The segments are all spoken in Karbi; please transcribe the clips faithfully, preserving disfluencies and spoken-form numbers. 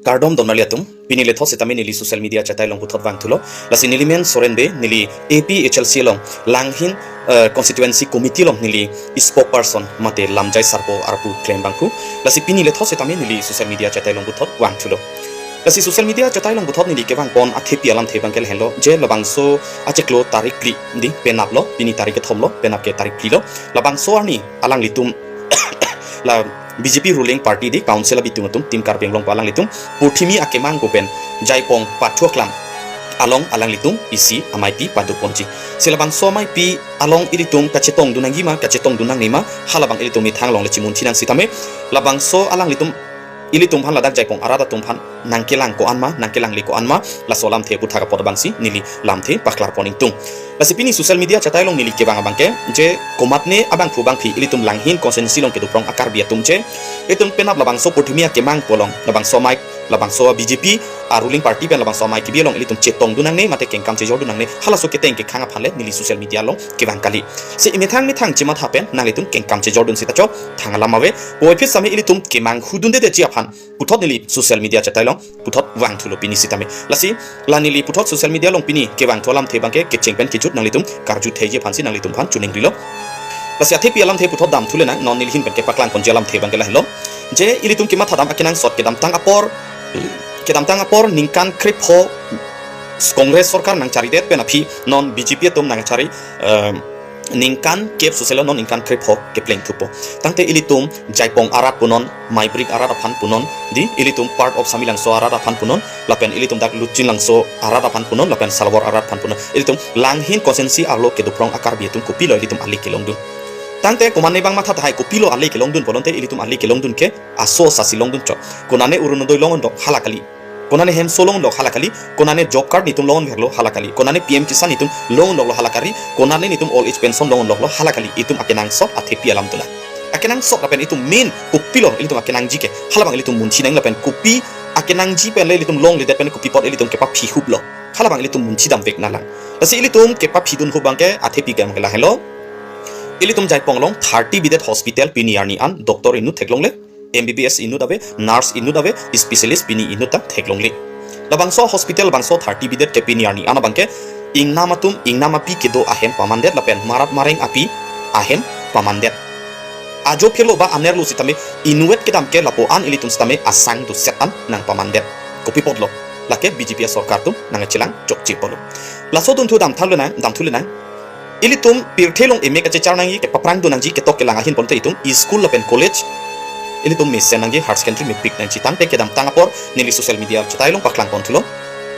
Kardom donmarli atum, pini lethot setame neli social media achetai along puthot vangthulo. Lasi neli men Soren Bey, neli A P H L C along Langhin, eh, constituency committee along neli spokesperson mate lamjai sarpo arpu klem abangphu. Lasi pini lethot setame neli social media achetai along puthot vangthulo. Lasi social media achetai along puthot neli kevangpon athepi alamthe abangke lahenlo, je labangso achiklo tarik phli, di penap lo, pini tarik kethom lo, penap ke tarik phli lo. Labangso arni alanglitum la B J P ruling party, di council abitung atum, Team Karbi Anglong pu alanglitum, purthimi akemang pu pen Jaipong pathu aklam along alanglitum isi amaipi padoponji. Si labangso amaipi along ilitum kachetongdun nangji ma, kachetongdun nangne ma, halabang ilitum methang along le chimunthi nang setame, labangso alanglitum ilitum aphan, ladak Jaipong arat atum aphan nangkelang ko-an ma, nangkelang le ko-an ma, laso alamthe aphuthak apot abangsi neli lamthe paklarpon ingtung. Lasi pini social media achetai along neli kevang abangke, je komatne abangphu bangphi ilitum Langhin constituency along kedoprong a-Karbi atum, je itum penap labangso purthimi akemang pu along, labangso amai, labangso B J P a-ruling party pen labangso amai kebi along ilitum chetongdun nangne mate kengkam chejordun nangne, halaso keteng kekhang aphan le neli social media along kevang kali. Si methang methang chematha pen nanglitum kengkam chejordun seta chok thang alam ave. Puvoiphit setame ilitum kemang hudundedetji aphan puthot neli social media achetai along puthot vangthulo pini setame. Lasi la neli puthot social media along pini kevangthu alamthe abangke kecheng pen kejut nanglitum karju theiji aphansi nanglitum aphan choningrilo. Lasi athepi alamthe puthot damthu le nang, non neli ahin pen kepaklangponji alamthe abangke lahenlo. Je ilitum kemathadam akenangsot kedamtang apor, kedamtang apor ningkan krepho Congress sorkar nangcharidet pen aphi non B J P atum nangchari, eh, ningkan kep soselo, non ningkan krepho keplengthupo. Tangte ilitum Jaipong arat punon, Maibrik arat aphan punon, di ilitum part of Samelangso arat aphan punon, lapen ilitum dak Luchinlangso arat aphan punon, lapen Salawar arat aphan punon, ilitum Langhin constituency arlo kedoprong a-Karbi atum kopilo ilitum ale kelongdun. Tangte komatne abang matha tahai, kopilo ale kelongdun pulote ilitum ale kelongdun ke aso asasi longdun chot. Konane Orunodoi longonlo hala kali, konane hemso longonlo hala kali, konane job card netum longonverlo hala kali, konane P M Kisan netum longonlo hala kali, konane netum old age pension longonlo hala kali, itum akenangsot athepi alam dona. Akenangsot lapen itum main kopilo ilitum akenangji ke, halabang ilitum munthi nang lapen kopi akenangji pen le ilitum longledet pen kopi apot ilitum kepaphi huplo, halabang ilitum munthi damvek nanglang. Lasi ilitum kepaphidun ahut abangke athepi abangke lahenlo. Ilitum Jaipong along thirty bedded hospital pini arni an doctor inut theklongle, M B B S inut ave, nurse inut ave, specialist pini inut ta theklongle. Labangso hospital, labangso thirty bedded ke pini arni an abangke ingnam atum, ingnam api kedo ahem pamandet lapen marat mareng api ahem pamandet. Ajo phirlo ba anerlo setame inutvet kedam ke lapu-an ilitum setame asang doset an nangpamandet. Kopi apotlo? Lake B J P asorkar atum nangchelang chokche apotlo. Laso dunthu damthu le nang, damthu le nang. Ilitum pirthe along emek kachechar nangji, kepaprang dun nangji, ketok kelang ahin pulote itum school lapen college ilitum mesen nangji, higher secondary mepik nangji. Tangte kedamtang apor neli social media achetai along paklangponthulo.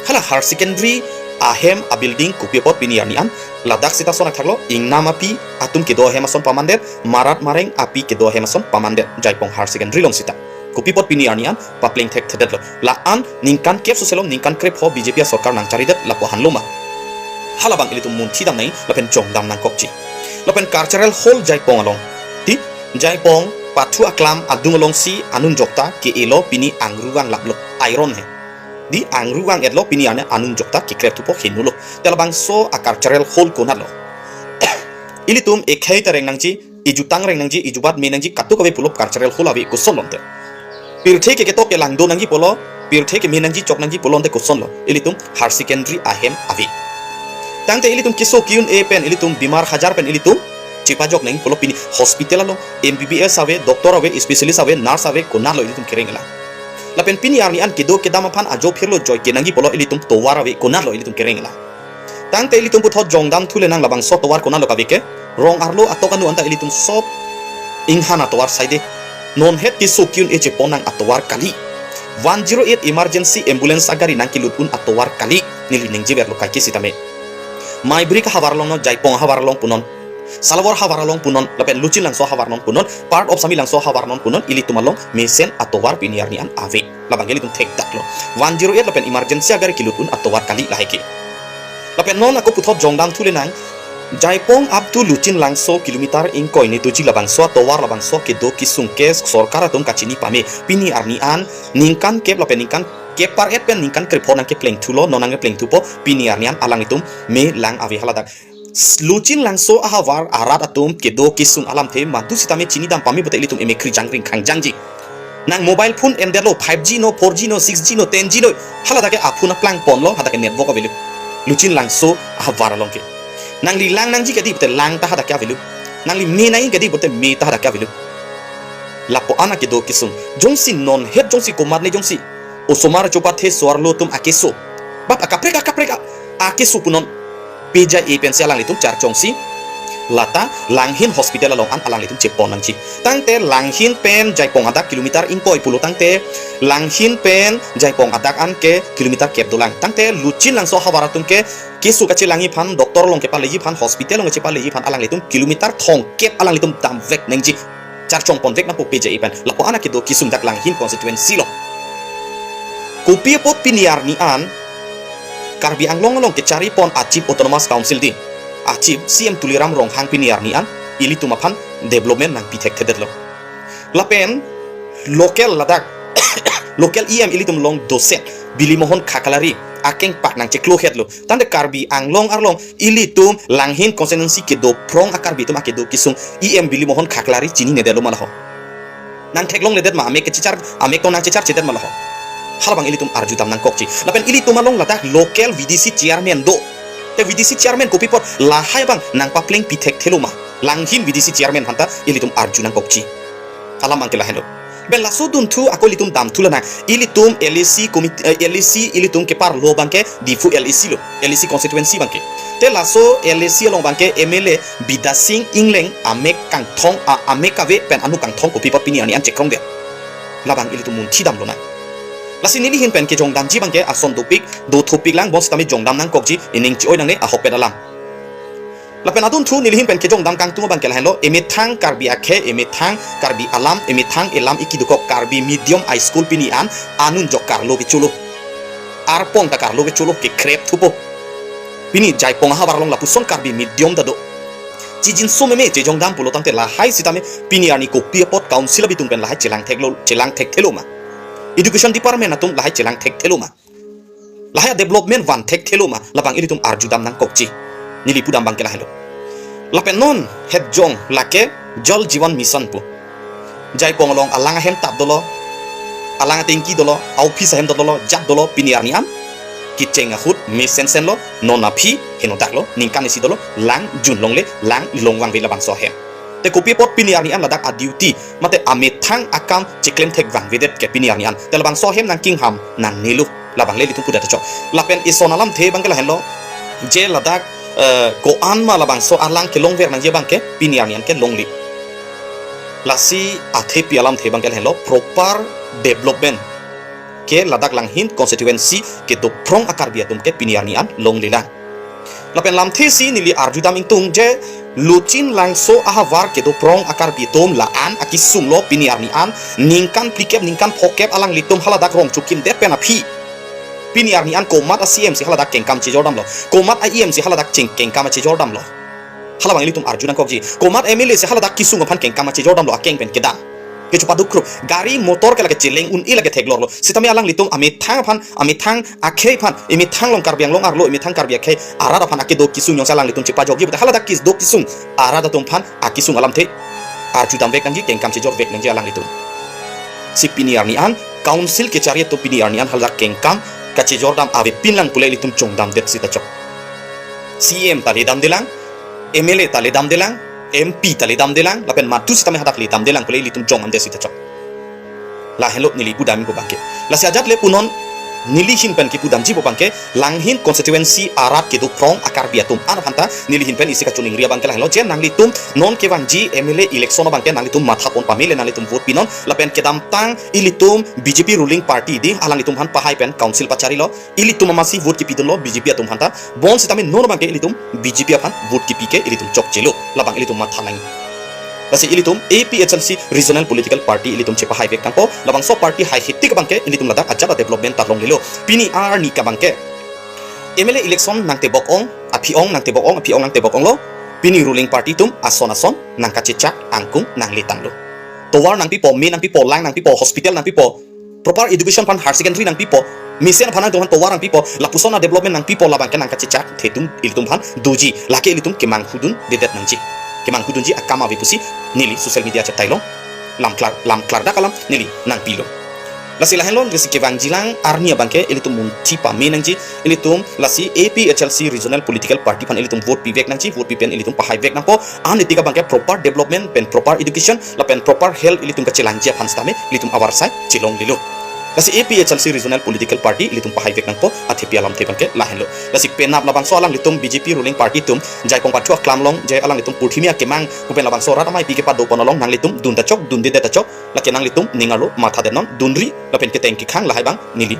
Hala higher secondary ahem a-building kopi apot pini arni an ladak seta ason athaklo, ingnam api atum kedo ahem ason pamandet, marat mareng api kedo ahem ason pamandet Jaipong higher secondary along seta. Kopi apot pini arni an papleng thekthedetlo? La-an ningkan kep soselo, ningkan krepho B J P asorkar nangcharidet lapu-an lo ma? Halabang ilitum munthi dam nang lapen jongdam nangkokji. Lapen cultural hall Jaipong along, di Jaipong pathu aklam adung alongsi anun jokta ke-elo, pini angru vanglaplo, iron he. Di angru vang-etlo, pini arni anun jokta kekrep thupo, henulo. Te labangso a-cultural hall konatlo? Ilitum ekhei ta reng nangji, ijutang reng nangji, ijubat me nangji, katuk ave pulo cultural hall ave, kosonlo te? Pirthe ke ketok kelang do nangji pulo, pirthe ke me nangji chok nangji pulote kosonlo? Ilitum higher secondary ahem ave. Tangte ilitum keso ke-un-e pen, ilitum bimar hajar pen ilitum chepajok nangji pulo, pini hospital along M B B S ave, doctor ave, specialist ave, nurse ave, konatlo ilitum kereng-elang? Lapen pini arni an kedo kedam aphan ajo phirlo joike nangji pulo, ilitum tovar ave, konatlo ilitum kereng-elang? Tangte ilitum puthot jongdamthu le nang, labangso tovar konatlo kave ke? Rong arlo atok anu anta ilitum sop inghan atovar saide. Non het keso ke-un-e chepon nang atovar kali. One zero eight emergency ambulance agari nangkelut un atovar kali. Neli ningjeverlo kaike setame. Maibrik ahavar along non, Jaipong ahavar along punon, Salawar ahavar along punon, lapen Luchinlangso ahavar along punon, part of Samelangso ahavar along punon, ilitum along mesen atovar pini arni an ave. Labang ilitum thekdaklo. One zero eight lapen emergency agari kelut un atovar kali lahai ke. Lapen non ako puthot jongdamthu le nang, Jaipong up to Luchinlangso kilometer ingkoi ni tuji labangso atovar, labangso kedo kesung ke sorkar atum kachini pame. Pini arni an ningkan kep lapen ningkan kep par-et pen ningkan krepho nangkeplengthulo, non nangkeplengthupo, pini arni an alanglitum me lang ave haladak. Luchinlangso ahavar arat atum kedo kesung alamthe madu setame chinidam pame pulote ilitum emekri jangring khangjangji. Nang mobile phone endetlo, five G no, four G no, six G no, ten G no, haladak ke aphone aplang ponlo, hadak ke network avelo. Luchin Langso ahavar along ke. Nangli lang nangji kedi pute lang ta hadak ke avelo. Nangli me nangji kedi pute me ta hadak ke avelo. Lapu-an akedo kesung. Jongsi non het jongsi komatne jongsi osomar chopathe so-arlo atum akeso. Bap akaprek akaprek a-, akeso punon. Pejai e pensi alanglitum charchongsi lata Langhin hospital along an alanglitum chepon nangji. Tangte Langhin pen Jaipong adak kilometer ingkoi pulo tangte Langhin pen Jaipong adak an ke kilometer kep dolang. Tangte Luchin Langso ahavar atum ke keso kachelangji aphan, doctor along kepaleji aphan, hospital along kachepaleji aphan alanglitum kilometer thomkep alanglitum damvek nangji. Charchong ponvek nangpo pejai e pen. Lapu-an akedo kesung dak Langhin constituency along. Kopi apot pini arni an Karbi Anglong along kecharipon a-Chief Autonomous Council di, a-Chief C M Tuliram Ronghang pini arni an ilitum aphan development nangpi thekthedetlo. Lapen local ladak local E M ilitum along doset Bili Mohan Khaklari akeng pak nangcheklo hetlo. Tangte Karbi Anglong arlong ilitum Langhin constituency kedo phrong a-Karbi atum akedo kesung E M Bili Mohan Khaklari chininedetlo ma laho. Nangtheklongledet ma, amek kechechar, amek tong nangchecharchedet ma laho. Halabang ilitum arjudam nangkokji. Lapen ilitum along ladak local V D C chairman do. Te V D C chairman kopi apot lahai abang nangpaplengpi thekthelo ma. Langhin V D C chairman aphanta ilitum arju nangkokji. Alam abang ke lahenlo. Ben laso dunthu ako ilitum damthu lana. Ilitum L A C committee, eh, L A C ilitum keparlo abang ke Diphu L A C lo. L A C constituency abang ke. Te laso L A C along abang ke M L A Bidya Sing Engleng amek kangthong a, amek kave pen anu kangthong kopi apot pini arni an chekrongdet. Labang ilitum munthi damlonang. Lasi neli ahin pen kejongdamji abang ke ason dopik, dothopik lang bonsitame jongdam nangkokji, ining chi-oi nangne ahokpet alam. Lapen adunthu neli ahin pen kejongdam kangtung abang ke lahenlo, emethang Karbi akhei, emethang Karbi alam, emethang elam ikidukok Karbi medium high school pini an anun jok karlo kecholo. Arpong ta karlo kecholo, kekrep thupo. Pini Jaipong ahavar along lapuson Karbi medium ta do. Chijinso meme chejongdam pulo tangte lahai sitame pini arni kopi apot council abitung pen lahai chelangtheklo, chelangthekthelo ma. Education department atum lahai chelangthekthelo ma. Lahai development vanthekthelo ma, labang ilitum arjudam nangkokji. Neli pudam abang ke lahenlo. Lapen non hetjong lake Jal Jeevan Mission pu. Jaipong along alang ahem tap dolo, alang atengki dolo, a-office ahem dolo, jat dolo, pini arni an kecheng ahut mesensenlo, non aphi henodaklo, ningkan isi dolo, lang junlongle, lang longvangve labangso ahem. Te kopi apot pini arni an ladak a-duty, mate amethang akam cheklemthek vangvedet ke pini arni an. Te labangso ahem nangkingham nangnelo. Labang le ilitum pudet chok. Lapen ison alamthe abang ke lahenlo. Je ladak, eh, ko-an ma labangso alang kelongver nangji abang ke pini arni an ke longle. Lasi athepi alamthe abang ke lahenlo. Proper development ke ladak Langhin constituency kedo phrong a-Karbi atum ke pini arni an longlelang. Lapen lamthe si neli arjudam ingtung je Luchin Langso ahavar kedo phrong a-Karbi atum la-an akesung lo pini arni an ningkan phlikep ningkan phokep alanglitum haladak rong chukimdet pen aphi. Pini arni an komat a-C M si haladak kengkam chejordamlo. Komat a-E M si haladak cheng kengkam chejordamlo. Halabang ilitum arju nangkokji. Komat M L A si haladak kesung aphan kengkam chejordamlo akeng pen kedam. Kecho paduk krup. Gari motor ke lake cheleng un-e lake theklorlo. Sitame alanglitum amethang aphan, amethang akhei aphan, emethang along Karbi Anglong arlo, emethang Karbi akhei arat aphan akedo kesung jongsi alanglitum chepajokji pute haladak kedo kesung arat atum aphan akesung alamthe arjudamvek nangji, kengkam chejorvek nangji alanglitum. Si pini arni an council kechari atum pini arni an haladak kengkam kachejordam avepin lang pule ilitum chongdamdet sita chok. C M ta ledamdelang, M L A ta ledamdelang, M P ta ledamdelang, lapen madu sitame hadak ledamdelang pule ilitum chongdamdet sita chok. Lahenlo neli pudam pu abang ke. Lasi ajat le punon neli ahin pen kepudamji pu abang ke, Langhin constituency arat kedo phrong a-Karbi atum an aphanta neli ahin pen isi kachiningri abang ke lahenlo je nanglitum non kevangji M L A election abang ke nanglitum mathapon pame le nanglitum vote pinon lapen kedamtang ilitum B J P ruling party di alanglitum aphan pahai pen council pacharilo. Ilitum amatsi vote kepidunlo B J P atum aphanta. Bonsitame non abang ke ilitum B J P aphan vote kepi ke ilitum chokchelo. Labang ilitum matha nang. Lasi ilitum A P H L C regional political party ilitum chepahaivek tangpo. Labangso party haihetik abang ke ilitum ladak ajat a-development ta longlelo. Pini arni ke abang ke M L A election nangtebok ong, aphi ong nangtebok ong, aphi ong nangtebok onglo. Pini ruling party atum ason ason nangkachechak angkung nangletanglo. Tovar nangpipo, me nangpipo, lang nangpipo, hospital nangpipo, proper education aphan, higher secondary nangpipo, mesen aphan nangtum aphan tovar nangpipo, lapuson a-development nangpipo, labang ke nangkachechak thetum ilitum aphan doji, lake ilitum kemanghu dundedet nangji. Kemanghu dunji akam ave pusi neli social media chethailo. lam klar, lam klardak alam neli nangpilo. Lasi lahenlo, lasi kevangjilang arni abangke ilitum munthi pame nangji, ilitum lasi A P H L C regional political party aphan ilitum vote pivek nangji, vote pipen ilitum pahaivek nangpo, an itika abangke proper development pen proper education lapen proper health ilitum kachelangji aphan sitame ilitum avarsai chelonglelo. Lasi A P H L C regional political party ilitum pahaivek nangpo, athepi alamthe abangke lahenlo. Lasi penap labangso alanglitum B J P ruling party atum jaipong pathu aklam along, jai alanglitum purthimi akemang, kupen labangso rat amei pi kepadopon along nanglitum dun tachok, dunde det tachok, lake nanglitum ning arlo matha detnon, dunri lapen keteng kekhang lahai abang neli